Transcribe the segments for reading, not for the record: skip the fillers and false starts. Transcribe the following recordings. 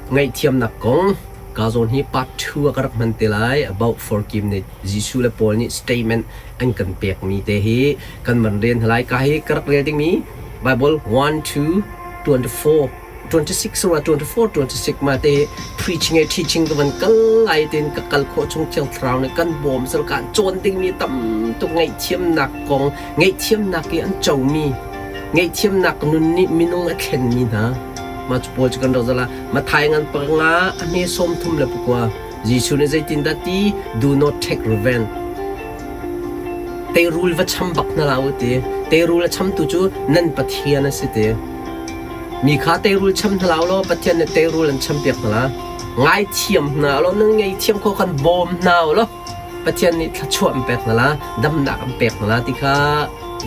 Ngaihthiamnak kong ka zawn hi part 2 ah ka rak hman te lai about forgiveness Jesuh le Paul nih statement an kan pekmi te hi kan van rel hna lai. Ka hi ka rak rel dingmi Bible 1 2 24 26 rua 24 26 ma te preaching e teaching ka van kal lai tin ka kal khawh chung Thiang Thlarau nih kan bawm sal kan cawn dingmi tam tuk ngaihthiamnak kong ngaihthiamnak i an comi ngaihthiamnak nun nih minung a thlenmi hna mah cu pawl cu kan rak zala Mathai ngan panga a hme 34 Jesuh nih zeitindah ti do not take revenge teirul va cham bak hna la u ti teirul a chamtu cu nan Pathian a si ti mi kha teirul cham hna la law Pathian nih teirul an champiak hna la ngaithiam hna law nan ngaihthiam kho khan bawm hna u law Pathian nih thluachuah an pek hna la damnak an pek hna la ti kha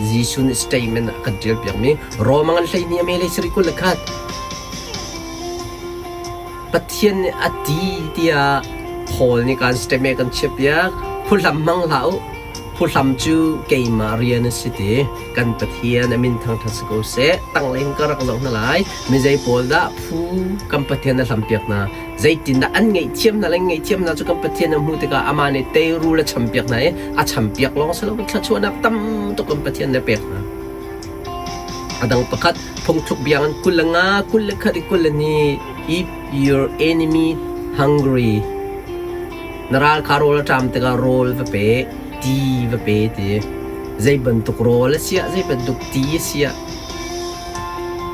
Jesuh nih statement ah kan ṭial piakmi Roma ngan 12 a me lei sarih 21 Pathian nih a ti tiah Paul nih kan statement kan chiahpiak phuhlam hmang hlah u phuhlam cu keimah rian a si ti kan Pathian a min thangṭhat si ko seh tanglei in ka rak zoh hna lai mi zei pawl dah phu kan Pathian a hlampiak hna zeitindah an ngaihthiam hna le ngaihthiam hna cu kan Pathian a hmuh tikah amah nih teirul a champiak hna i a champiak lawng si loin thluachuahnak tam tuk kan Pathian nih a pek hna. A dang pakhat phungthluk biang in 25 21 i 22 if your enemy hungry na ral kha rawl a ṭam tikah rawl va pe ti va pe ti zei bantuk rawl a siah zei bantuk ti a siah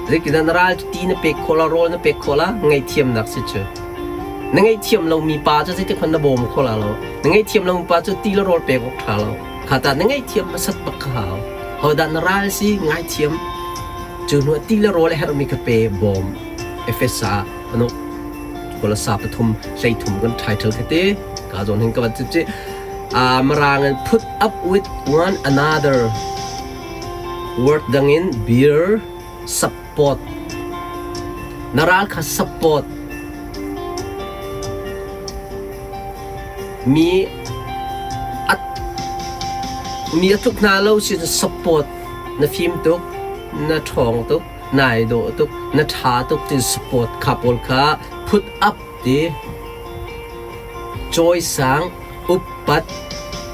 Zeitindah na ral cu ti na pek khawh la, rawl na pek khawh la, ngaihthiamnak si cu. Na ngaihthiam lomi pa cu zeitik hmanh na bawm kho la lo. Na ngaihthiam lomi pa cu ti le rawl pek awk ṭha lo. Kha ta na ngaihthiam hmasat bak kha hau. Hodah na ral si ngaithiam. Cu hnu ah ti le rawl a herhmi kha pe bawm. Efesa ano Kolasa pathum 13 kan title kha te ka zawn hin ka van ci Marang in put up with one another Word dangin beer support. Na ral kha support. Mi a mi a tluk hna lo si support. Na fim tuk, na ṭhawng tuk, nai dawh tuk, na ṭha tuk tin support kha pawl kha put up ti. Cawisang upat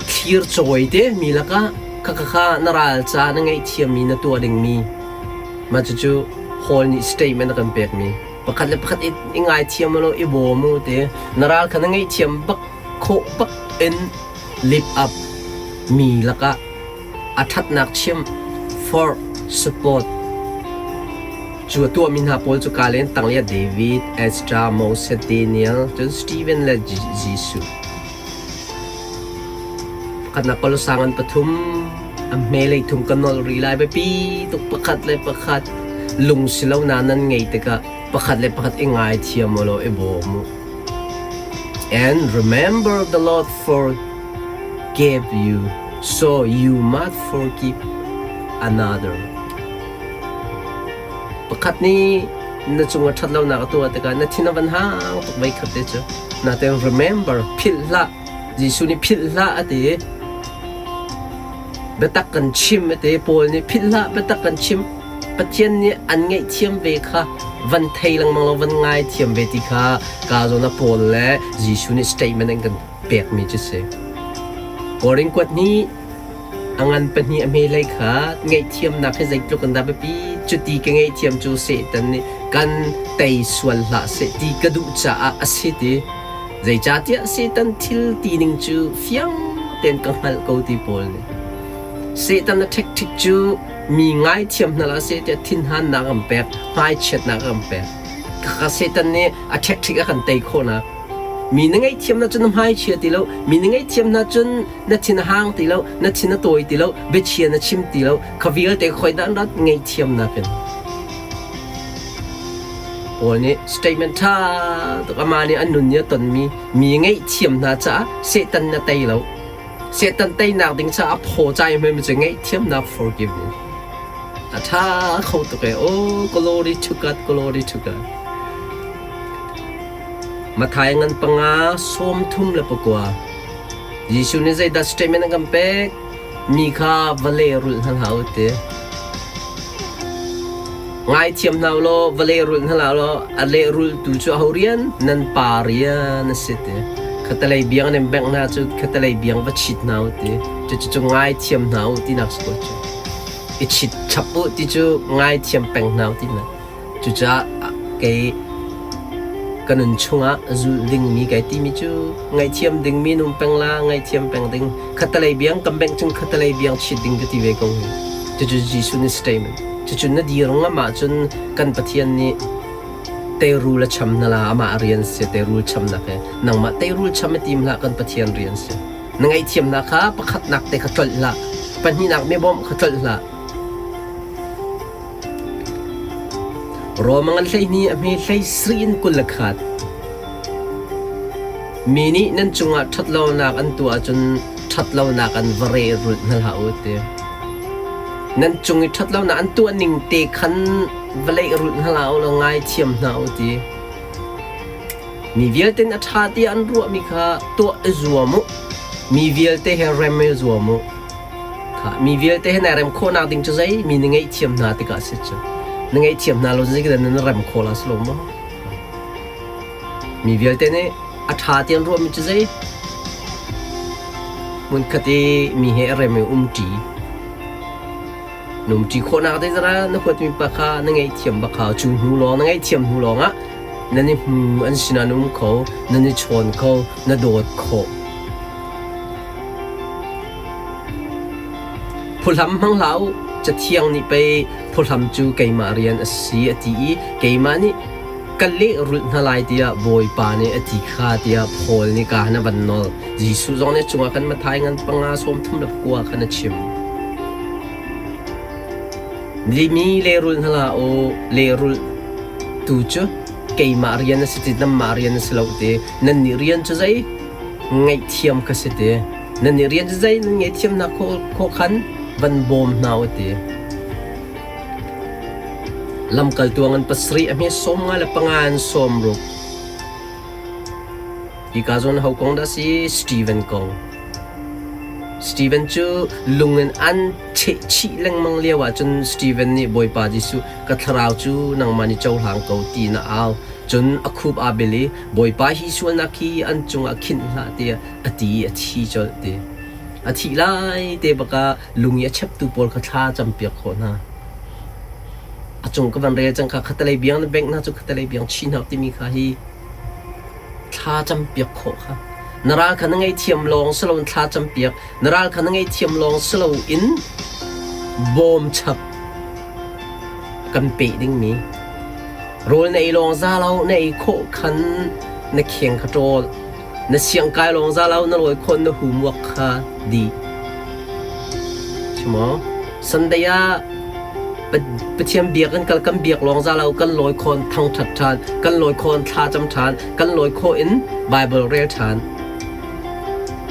thlir cawi te mi lakah khakha na ral ca na ngaihthiammi na tuah dingmi mah cucu Paul nih statement a kan pekmi pakhat le pakhat i ngaithiam law i bawm u ti na ral kha na ngaihthiam bak khawh bak in lift up mi lakah a ṭhatnak chim for support cu a tuahmi hna pawl cu ka len tang liah David, Ezra, Moses, Daniel, cun Stephen le Jesuh. Pakhatnak Kolosang an pathum, a hmelei thum ka nolh rih lai biapi tuk pakhat le pakhat lung si lo na nan ngei tikah pakhat le pakhat i ngaithiam u law i bawm u. And remember the Lord forgave you, so you must forgive another. Pakhat nih na cung a ṭhat lonak a tuah tikah na thin a van hang tuk voi khat te cu. Nain remember philh hlah. Jesuh nih philh hlah a ti. Biatak kan chim a ti. Paul nih philh hlah biatak kan chim. Pathian nih an ngaihthiam ve kha van thei lengmang lo van ngaithiam ve ti kha ka zawn ah Paul le Jesuh nih statement an kan pekmi cu si. Korin kuat nih A ngan pahnih a hme hlei kha ngaihthiamnak hi zeitluk in dah biapi cuti ka ngaihthiam cu Satan nih kan tei sual hlah seh ti ka duh caah a si ti. Zeicahtiah Satan thil ti ning cu fiang tein ka hngalh ko ti Paul nih. Satan a ṭhekṭhik cu mi ngaithiam hna hlah seh tiah thinhannak an pek, hmaichiatnak an pek. Khakha Satan nih a ṭhekṭhik a kan tei khawhnak. Mi na ngaihthiam na cun na hmaichia ti lo, mi na ngaihthiam hna cun na thin a hang ti lo, na thin a tawi ti lo, biachia na chim ti lo, kha vialte khoi dah an rat ngaihthiamnak in. Paul nih statement ṭha tuk amah nih an nun nih a tonmi mi ngaihthiam hna caah Satan na tei lo. Satan teinak ding caah phaw cai hmemi cu ngaihthiamnak forgiveness. A ṭha kho tuk ee. Oh, glory to God, glory to God. Mathai ngan panga 39. Jesuh nih zeidah statement a kan pek? Mi kha va lehrulh hna hlah u ti. Ngaithiam hna law va lehrulh hna hlah law a lehrulhtu cu aho rian? Nan pa rian a si ti. Khatalei biang nan bengh hna cu khatalei biang va chit hna u ti. Cucu cu ngaithiam hna u tinak si ko cu. I chit chap u ti cu ngaithiam peng hna u tinak. Cucaah kei ka nun chungah zulh dingmi kai timi cu ngaihthiam dingmi nung peng la ngaihthiam peng ding khatalei biang kan bengh cun khatalei biang chit ding ka ti ve ko hi. Cucu Jesuh nih statement. Cucu na dir ngam ahcun kan Pathian nih teirul a cham hna la amah rian si teirul chamnak he nangmah teirul cham a tim hlah kan Pathian rian si. Na ngaihthiamnak kha pakhatnak te kha tlolh hlah pahnihnak mi bawmh kha tlolh hlah Rom a ngan 12 a hme 17 in 21. Mi nih nan cungah ṭhatlonak an tuah ahcun ṭhatlonak an va rehrulh hna hlah u ti. Nan cung i ṭhatlonak an tuah ning te khan va lehrulh hna hlah u law ngaithiam hna u ti. Mi vialte a ṭha tiah an ruahmi kha tuah i zuam u. Mi vialte he rem i zuam u. Mi vialte he nai rem khawhnak ding cu zei mi na ngaihthiam hna tikah a si cu. Na ngaihthiam hna lo zeidah na rem khawh la si lo maw? Mi vialte nih a ṭha ti an ruahmi cu zei? Hmunkhat i mi he a rem i umṭi. Na umṭi khawhnak te zara na huatmi pa kha na ngaihthiam bak hau. Cu hnu lawng na ngaihthiam hnu lawngah nan i hmu an sinah na um kho, nan i chawn kho, na dawt khawh. Phuhlam hmang hlah u, Cathiang nih pei phuhlam cu keimah rian a si a ti i keimah nih ka lehrulh hna lai tiah Bawipa nih a ti kha tiah Paul nih ka han a van nawl. Jesuh zong nih cungah khan Matthai ngan panga sawm thum le pakua khan a chim. Limi lehrulh hna hlah u, lehrulh tu cu keimah rian a si ti nanmah rian a si lo ti nannih rian cu zei ngaihthiam ka si ti. Nan nih rian zei nan ngaihthiamnak khawh khan van bawm hna u ti. Lamkaltu an pasarih a hme 55 le panga an sawm ruk. Hika zawn ho kong dah si? Steven kong. Steven cu lung in an cheh chih lengmang lio ahcun Steven nih Bawipa Jesuh ka thlarau cu nangmah nih cohlang ko ti na au. Cun a khup aa bil i Bawipa hi sualnak hi an cungah khinh hlah tiah a ti i a thi colh ti. A thih lai te bak ah lung i a cheptu pawl kha thla campiak khawh hna. A cung ka van rel cang kha khatalei biang na bengh hna cu khatalei biang chi hna timi kha hi thla campiak khawh kha. Na ral kha na ngaihthiam lawng si loin thla campiak, na ral kha na ngaihthiam lawng si loin bawm chap kan peh dingmi. Rawl na ei lawng za lo, na ei khawh khan na kheng kha ṭawl. Na siangkai lawng za lo na lawi khawh na humuak kha dih. Maw? Sunday ah Pathian biak kan kal kan biak lawng za lo kan lawi khawn thangṭhat ṭhan, kan lawi khawn thla cam ṭhan, kan lawi khawh in Bible rel ṭhan.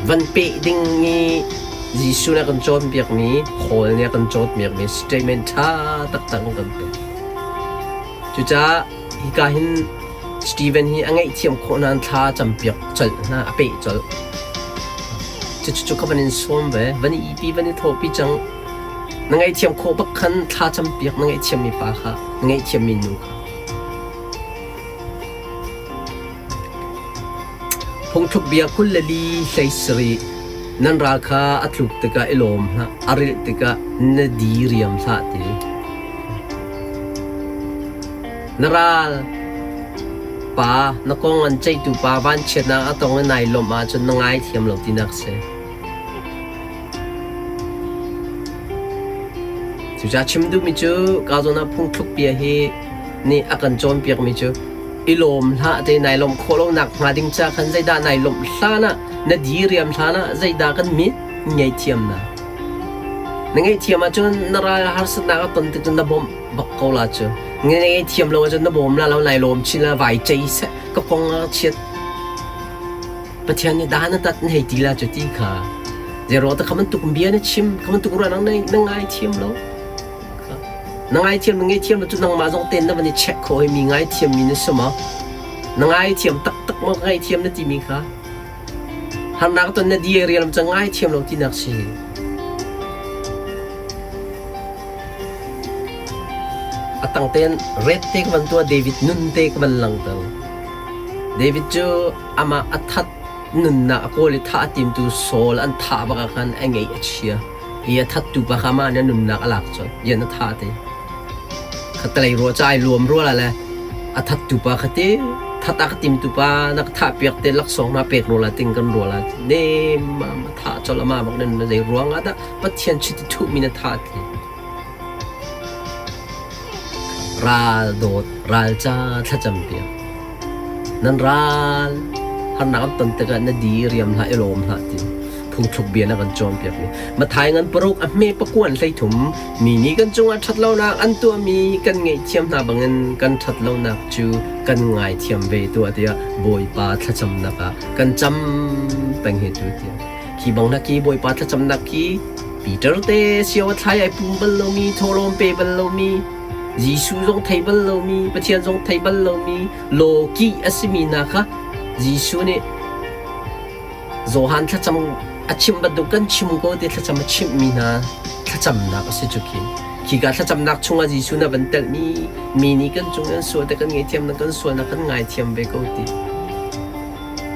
Van peh ding i Jesuh nih a kan cawnpiakmi, Paul nih a kan cawnpiakmi statement ṭha taktak an kan pek. Cucaah hika hin Steven hi a ngaihthiam khawh nain thla a campiak colh hna, a peh colh. Cucu ka van in sawm ve, van i ipi, van i thawhpi cang. Na ngaihthiam khawh bak khan thla campiak na ngaihthiammi pa kha, na ngaihthiammi nu kha. Phungthluk bia 24 sarih nan ral kha a tluk tikah i lawm hlah, a rilh tikah na di riam hlah ti. Na ral pa, na kong an ceihtu pa vanchiatnak a tong i nai lawmh ahcun na ngaithiam lo tinak a si. Cucaah chim duhmi cu ka zawn ah phungthluk bia hi nih a kan cawnpiakmi cu i lawm hlah te nai lawmh khawh lonak hnga ding ca khan zeidah nai lawmh hlan ah na diriam hlan ah zeidah kan mit ngaihthiamnak. Na ngaihthiam ahcun na ral harsatnak a ton tik cun na bawmh bak ko la cu. Na ngaihthiam lo ahcun na bawm la lo nai lawm chin la vai cei seh ka kong ah chiat Pathian nih dan a tat na hei ti la cu ti kha. Zeiruang ta kha bantuk bia na chim kha bantuk ruahnak na na ngaithiam lo. Na ngaithiam na ngaihthiam lo cu nangmah zong ten na van i check khawh i mi ngaithiam mi na si maw? Na ngaithiam taktak maw ka ngaihthiam na timi kha? Harnak ton na di rial cang ngaithiam lo tinak si. A tang tein red te ka van tuah David nun te ka van langter. David cu amah a that nunnak a kawl i thah a timtu Saul an thah bak ah khan a ngeih a chia. Hi a thattu pa kha mah nih a nunnak a lak colh. Rian a thah te. Khatalei ruah ca ai luam rua la le a thattu pa kha te that a ka timtu pa na ka thah piak te laksawng na pek rua la ting kan rua la nem ma thah colh ama bak nan zei ruang ah dah Pathian chiti thuhmi na thah ti. Ral dawt ral ca thlacam piak. Nan ral harnak an ton tikah na di riam hlah i lawm hlah ti phungthluk bia na kan cawnpiakmi. Mathai ngan paruk a hme pakuan 13 mi nih kan cungah ṭhatlonak an tuahmi kan ngaihthiam hna bangin kan ṭhatlonak cu kan ngaithiam ve tuah tiah Bawipa thlacamnak ah kan cam peng hi tu tiah. Khi bang na ki Bawipa thlacamnak khi Peter te sio a thlai ai pum bal lomi thawhlawm pe bal lomi Jesuh zong thei bal lomi Pathian zong thei bal lomi lawkih a simi hna kha Jesuh nih Johan thlacam a chimh bantuk kan chim ko ti thlacam a chimhmi hna thlacamnak a si cu khi. Khika thlacamnak chungah Jesuh na van telhmi mi nih kan cung an sual te kan ngaihthiam na kan sual na kan ngaithiam ve ko ti.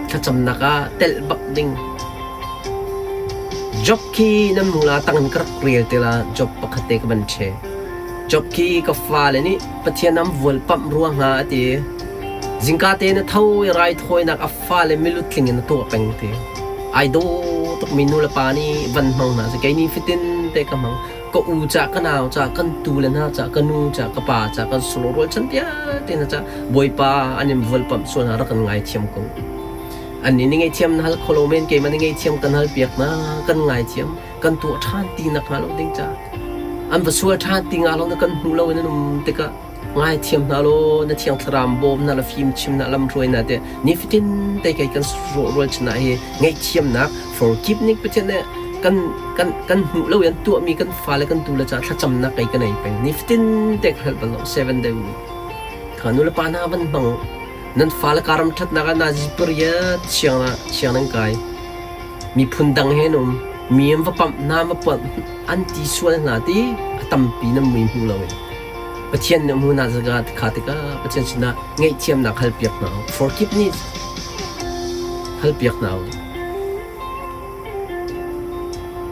Thlacamnak ah telh bak ding. Job khi nan hmu la tang in ka rak rel te la Job pakhat te ka van ṭhe. Job khi ka fale nih Pathian an vualpamh rua hnga a ti. Zingka te na tho i raithawinak a fale milutling in a tuah peng ti. Ai dawh tukmi nu le pa nih van hmang hna seh. Kei ni fatin te ka hmang. Ka u ca, ka nau ca, kan tu le hna ca, ka nu ca, ka pa ca, kan sulu rualchan vialte hna ca Bawipa an in vualpamh sual hna rak kan ngaithiam ko. Annih nih ngaihthiam na hal kho lo men keimah nih ngaihthiam kan hal piak hna, kan ngaithiam. Kan tuah ṭhan ti nak hnga lo ding ca. An va sual ṭhan ti nga lo na kan hmu lo in an um tikah ngaithiam hna law na thiang thlarau bawm hna la fim chim hna lamhruai hna te nifatin te kei kan rual chin ah hi ngaihthiamnak forgiveness Pathian nih kan kan kan hmuh lo in tuahmi kan fale kan tu le ca thlacamnak kei ka nei peng nifatin te ka hngalh bal lo 7 day week kha nu le pa hna van hmang nan fale karam ṭhatnak ah nazi pariat chiang ah chiang nan kai miphun dang he an um mi an va pamh hna va pamh an ti sual hna ti a tampi nan mui hmu lo in Pathian nih hmu hna zaga kha tikah Pathian sinah ngaihthiamnak halpiak hna u forgiveness halpiak hna u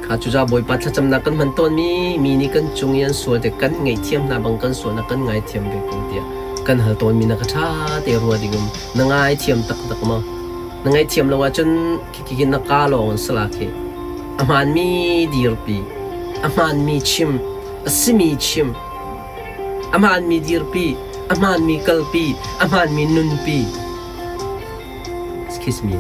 kha cuca Bawipa thlacamnak kan hman tawnmi mi nih kan cung i an sual te kan ngaihthiam hna bang kan sualnak kan ngaithiam ve ko tiah kan hal tawnmi na ka ṭha te rua ding um na ngaithiam taktak maw Na ngaihthiam lo ahcun khikhi na kaa lawng in sala khi. A hmaanmi dirpi, a hmaanmi chim, a simi chim, a hmaanmi dirpi, a hmaanmi kalpi, a hmaanmi nunpi. Excuse me.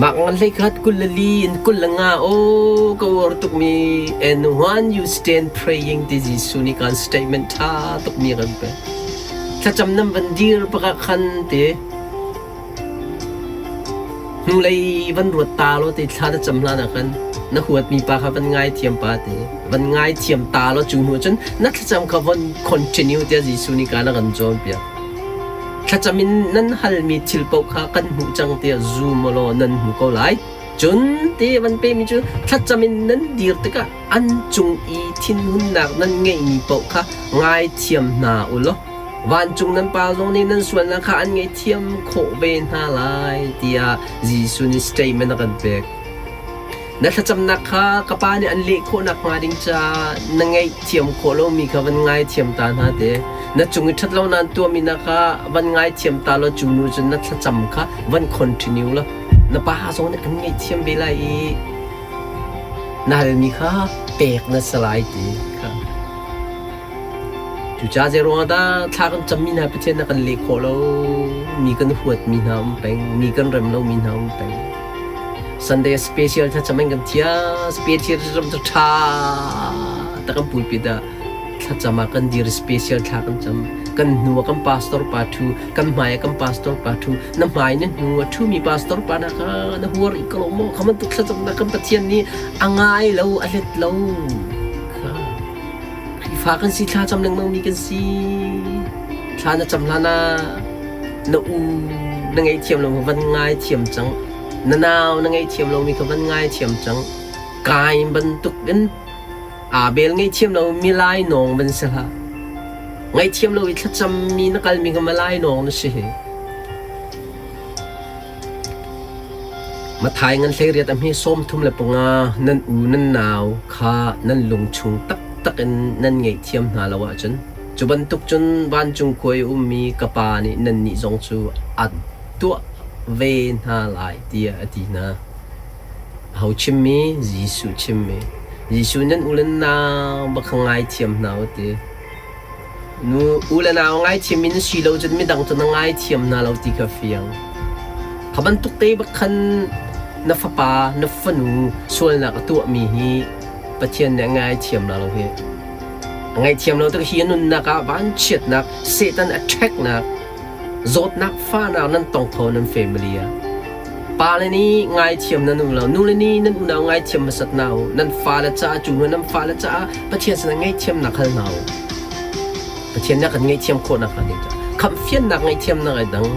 Mah ngan hlei khat 24 in 25 aw ka uar tukmi and when you stand praying ti Jesuh nih kan statement ṭha tukmi kan pek. Thlacam nan van dir pakah khan te hnulei van ruat ta law te thla na cam hlan ah khan na huatmi pa kha van ngaithiam pa te van ngaithiam ta law cu hnu cun na thlacam kha von continue tiah Jesuh nih kaan a kan cawnpiak. Thlacam in nan halmi thil paoh kha kan hmuh cang tiah zum law nan hmu ko lai. Cun ti van pemi cu thlacam in nan dir tikah an cung i thinhunnak nan ngeihmi paoh kha ngaithiam hna u law vancung nan Pa zong nih nan sualnak kha an ngaihthiam khawh ve hna lai tiah Jesuh nih statement a kan pek. Na thlacamnak kha ka Pa nih an leh khawh nakhnga ding caah na ngaihthiam khawh lomi kha van ngaithiam ta hna te. Na cung i ṭhatlonak an tuahmi hna kha van ngaithiam ta law cu nu cun na thlacam kha van continue law na Pa zong nih an ngaihthiam ve lai i na halmi kha pek na si lai ti kha. Cucaah zeiruangah dah thla kan cammi hna Pathian na kan leh khawh lo, mi kan huatmi hna um peng, mi kan rem lomi hna um peng. Sunday special thlacam in kan thia, special thlacam cu ṭha tak kan pulpit ah thlacam ah kan dir special thla kan cam. Kan hnu ah kan pastor pa ṭhu, kan hmai ah kan pastor pa ṭhu, na hmai na hnu a ṭhumi pastor pa na kha na huar i ka lo maw kha bantuk thlacamnak kan Pathian nih a ngai lo, a let lo. Kha. Khrihfa kan si thla cam lengmang mi kan si. Thla na cam hlan ah na u na ngaihthiam lo van ngaithiam cang. Na nau na ngaihthiam lomi kha van ngaithiam cang. Kain bantuk in Abel ngaihthiam lo mi lainawng van si hlah. Ngaihthiam lo i thlacammi na kalmi kha malai nawng na si hi. Mathai ngan 18 a hme 35 nan u nan nau kha nan lungchung taktak in nan ngaihthiam hna lo ahcun cu bantuk cun vancung khua i ummi ka Pa nih nannih zong cu a tuah ve hna lai tiah a ti hna. Aho chimmi? Jesuh chimmi. Jesuh nan u le nau bak kha ngaithiam hna u ti. Nu u le nau ngaithiam in si lo cun midang cu na ngaithiam hna lo ti kha fiang. Kha bantuk te bak khan na fapa, na fanu sualnak a tuahmi hi Pathian nih a ngaithiam la lo hi. A ngaihthiam lo tik hi a nunnak ah vanchiatnak, Satan attacknak, zawtnak fahnak nan tong kho nan family ah. Pale nih ngaithiam nan um lo, nule nih nan unau ngaithiam hmasat hna u. Nan fale caah cu hnu nan fale caah Pathian sinah ngaihthiamnak hal hna u. Pathian nih a kan ngaihthiam khawh nakhnga ding caah khamhfiannak ngaihthiamnak ai dang,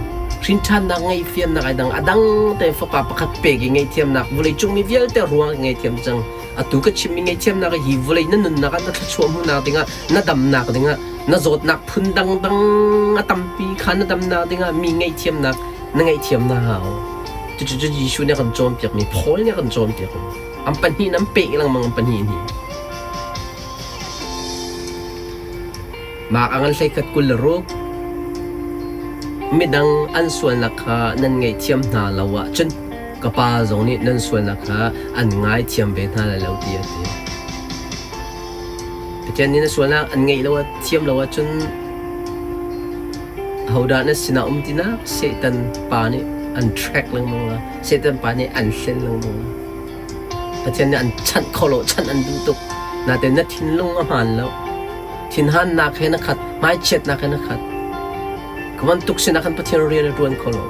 hrinṭhannak ngaihthiamnak ai dang, a dang tein fapa pakhat pek i ngaihthiamnak vawleicung mi vialte ruang ngaihthiam cang. Atu ka chimmi ngaihthiamnak hi vawlei na nunnak ah na thluachuah hmuhnak dingah na damnak dingah na zawtnak phun dangdang a tampi kha na damnak dingah mi ngaihthiamnak na ngaihthiam na hau. Cucu cu Jesuh nih a kan cawnpiakmi, Paul nih a kan cawnpiakmi. An pahnih in an peh lengmang an pahnih in hi. Mah a ngan 11 26 Midang an sualnak kha nan ngaihthiam hna lo ahcun ka Pa zong nih nan sualnak kha an ngaithiam ve hna lai lo ti a ti. Pathian nih na sualnak an ngeih lo thiam lo ahcun ahodah na sinah um tinak Satan pa nih an track lengmang la. Satan pa nih an hlen lengmang la. Pathian nih an chanh kho lo, chanh an duh tuk. Nain na thinlung a hmaan lo. Thinhannak he na khat, hmaichiatnak he na khat. Ka bantuk sinah khan Pathian rian a ṭuan kho lo.